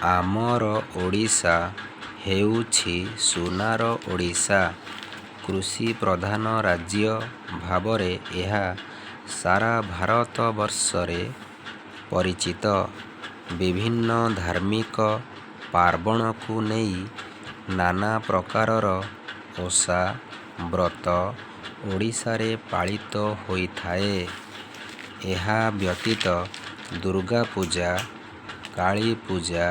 ଆମର ଓଡ଼ିଶା ହେଉଛି ସୁନାର ଓଡ଼ିଶା। କୃଷି ପ୍ରଧାନ ରାଜ୍ୟ ଭାବରେ ଏହା ସାରା ଭାରତବର୍ଷରେ ପରିଚିତ। ବିଭିନ୍ନ ଧାର୍ମିକ ପାର୍ବଣକୁ ନେଇ ନାନା ପ୍ରକାରର ଓଷା, ବ୍ରତ ଓଡ଼ିଶାରେ ପାଳିତ ହୋଇଥାଏ। ଏହା ବ୍ୟତୀତ ଦୁର୍ଗାପୂଜା, କାଳୀପୂଜା,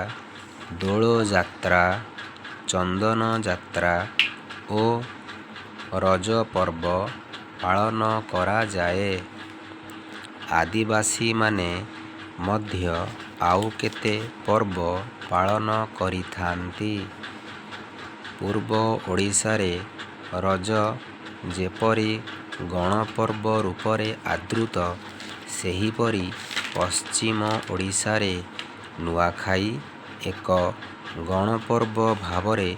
ଦୋଳଯାତ୍ରା, ଚନ୍ଦନଯାତ୍ରା ଓ ରଜପର୍ବ ପାଳନ କରାଯାଏ। ଆଦିବାସୀମାନେ ମଧ୍ୟ ଆଉ କେତେ ପର୍ବ ପାଳନ କରିଥାନ୍ତି। ପୂର୍ବ ଓଡ଼ିଶାରେ ରଜ ଯେପରି ଗଣପର୍ବ ରୂପରେ ଆଦୃତ, ସେହିପରି ପଶ୍ଚିମ ଓଡ଼ିଶାରେ ନୂଆଖାଇ ଏକ ଗଣପର୍ବ ଭାବରେ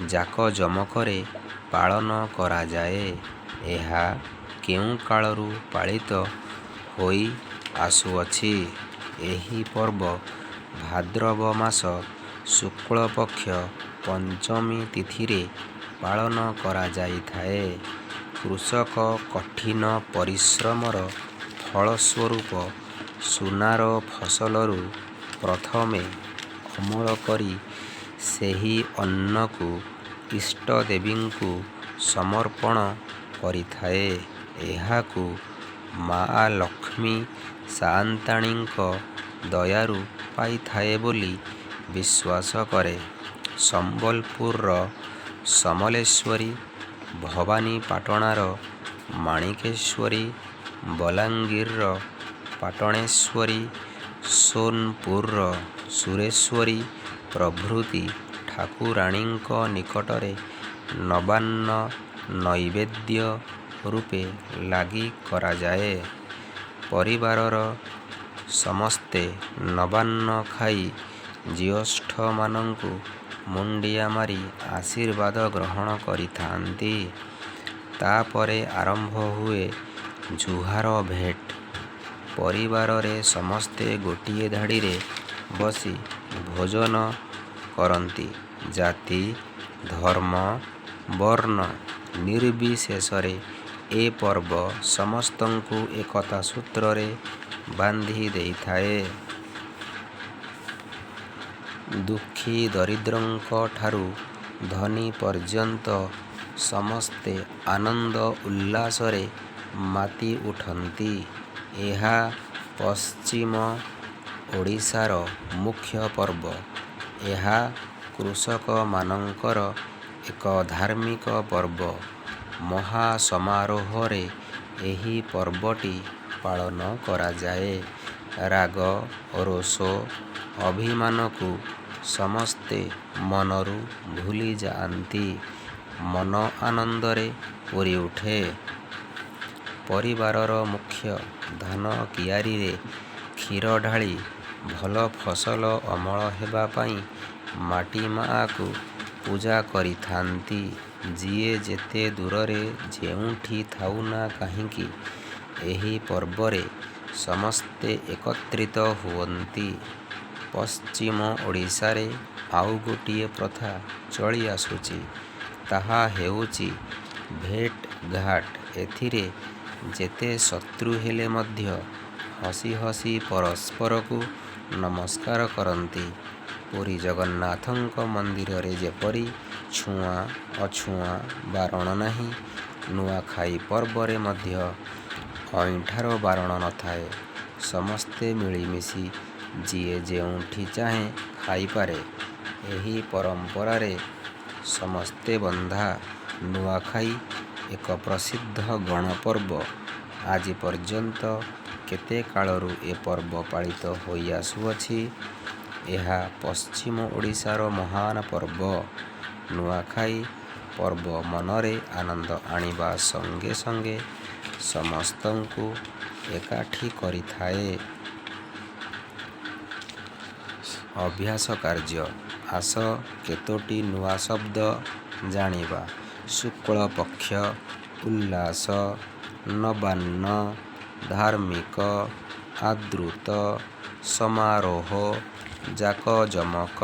ଜାକଜମକରେ ପାଳନ କରାଯାଏ। ଏହା କେଉଁ କାଳରୁ ପାଳିତ ହୋଇ ଆସୁଅଛି। ଏହି ପର୍ବ ଭାଦ୍ରବ ମାସ ଶୁକ୍ଳପକ୍ଷ ପଞ୍ଚମୀ ତିଥିରେ ପାଳନ କରାଯାଇଥାଏ। କୃଷକ କଠିନ ପରିଶ୍ରମର ଫଳ ସ୍ୱରୂପ ସୁନାର ଫସଲରୁ ପ୍ରଥମେ ଅମଳ କରି ସେହି ଅନ୍ନକୁ ଇଷ୍ଟଦେବୀଙ୍କୁ ସମର୍ପଣ କରିଥାଏ। ଏହାକୁ ମାଆ ଲକ୍ଷ୍ମୀ ସାଆନ୍ତାଣୀଙ୍କ ଦୟାରୁ ପାଇଥାଏ ବୋଲି ବିଶ୍ୱାସ କରେ। ସମ୍ବଲପୁରର ସମଲେଶ୍ୱରୀ, ଭବାନୀପାଟଣାର ମାଣିକେଶ୍ୱରୀ, ବଲାଙ୍ଗୀରର ପାଟଣେଶ୍ୱରୀ, ସୋନପୁରର ସୁରେଶ୍ୱରୀ ପ୍ରଭୃତି ଠାକୁରାଣୀଙ୍କ ନିକଟରେ ନବାନ୍ନ ନୈବେଦ୍ୟ ରୂପେ ଲାଗି କରାଯାଏ। ପରିବାରର ସମସ୍ତେ ନବାନ୍ନ ଖାଇ ଜ୍ୟେଷ୍ଠମାନଙ୍କୁ ମୁଣ୍ଡିଆ ମାରି ଆଶୀର୍ବାଦ ଗ୍ରହଣ କରିଥାନ୍ତି। ତା'ପରେ ଆରମ୍ଭ ହୁଏ ଜୁହାର ଭେଟ୍। ପରିବାରରେ ସମସ୍ତେ ଗୋଟିଏ ଧାଡ଼ିରେ ବସି ଭୋଜନ କରନ୍ତି। ଜାତି, ଧର୍ମ, ବର୍ଣ୍ଣ ନିର୍ବିଶେଷରେ ଏ ପର୍ବ ସମସ୍ତଙ୍କୁ ଏକତା ସୂତ୍ରରେ ବାନ୍ଧି ଦେଇଥାଏ। ଦୁଃଖୀ ଦରିଦ୍ରଙ୍କଠାରୁ ଧନୀ ପର୍ଯ୍ୟନ୍ତ ସମସ୍ତେ ଆନନ୍ଦ ଉଲ୍ଲାସରେ ମାତି ଉଠନ୍ତି। ଏହା ପଶ୍ଚିମ ଓଡ଼ିଶାର ମୁଖ୍ୟ ପର୍ବ। ଏହା କୃଷକମାନଙ୍କର ଏକ ଧାର୍ମିକ ପର୍ବ। ମହା ସମାରୋହରେ ଏହି ପର୍ବଟି ପାଳନ କରାଯାଏ। ରାଗ, ରୋଷ, ଅଭିମାନକୁ ସମସ୍ତେ ମନରୁ ଭୁଲି ଯାଆନ୍ତି। ମନ ଆନନ୍ଦରେ ପୂରିଉଠେ। ପରିବାରର ମୁଖ୍ୟ ଧାନ କିଆରିରେ କ୍ଷୀର ଢାଳି ଭଲ ଫସଲ ଅମଳ ହେବା ପାଇଁ ମାଟି ମାଆକୁ ପୂଜା କରିଥାନ୍ତି। ଯିଏ ଯେତେ ଦୂରରେ ଯେଉଁଠି ଥାଉ ନା କାହିଁକି, ଏହି ପର୍ବରେ ସମସ୍ତେ ଏକତ୍ରିତ ହୁଅନ୍ତି। ପଶ୍ଚିମ ଓଡ଼ିଶାରେ ଆଉ ଗୋଟିଏ ପ୍ରଥା ଚଳିଆସୁଛି। ତାହା ହେଉଛି ଭେଟ୍ ଘାଟ୍। ଏଥିରେ ଯେତେ ଶତ୍ରୁ ହେଲେ ମଧ୍ୟ ହସି ହସି ପରସ୍ପରକୁ ନମସ୍କାର କରନ୍ତି। ପୁରୀ ଜଗନ୍ନାଥଙ୍କ ମନ୍ଦିରରେ ଯେପରି ଛୁଆଁ ଅଛୁଆଁ ବାରଣ ନାହିଁ, ନୂଆଖାଇ ପର୍ବରେ ମଧ୍ୟ ଅଇଁଠାର ବାରଣ ନଥାଏ। ସମସ୍ତେ ମିଳିମିଶି ଯିଏ ଯେଉଁଠି ଚାହେଁ ଖାଇପାରେ। ଏହି ପରମ୍ପରାରେ ସମସ୍ତେ ବନ୍ଧା। ନୂଆଖାଇ ଏକ ପ୍ରସିଦ୍ଧ ଗଣପର୍ବ। ଆଜି ପର୍ଯ୍ୟନ୍ତ କେତେ କାଳରୁ ଏ ପର୍ବ ପାଳିତ ହୋଇଆସୁଅଛି। ଏହା ପଶ୍ଚିମ ଓଡ଼ିଶାର ମହାନ ପର୍ବ। ନୂଆଖାଇ ପର୍ବ ମନରେ ଆନନ୍ଦ ଆଣିବା ସଙ୍ଗେ ସଙ୍ଗେ ସମସ୍ତଙ୍କୁ ଏକାଠି କରିଥାଏ। ଅଭ୍ୟାସ କାର୍ଯ୍ୟ। ଆସ କେତୋଟି ନୂଆ ଶବ୍ଦ ଜାଣିବା। ଶୁକ୍ଳପକ୍ଷ, ଉଲ୍ଲାସ, ନବାନ୍ନ, ଧାର୍ମିକ, ଆଦୃତ, ସମାରୋହ, ଜାକଜମକ।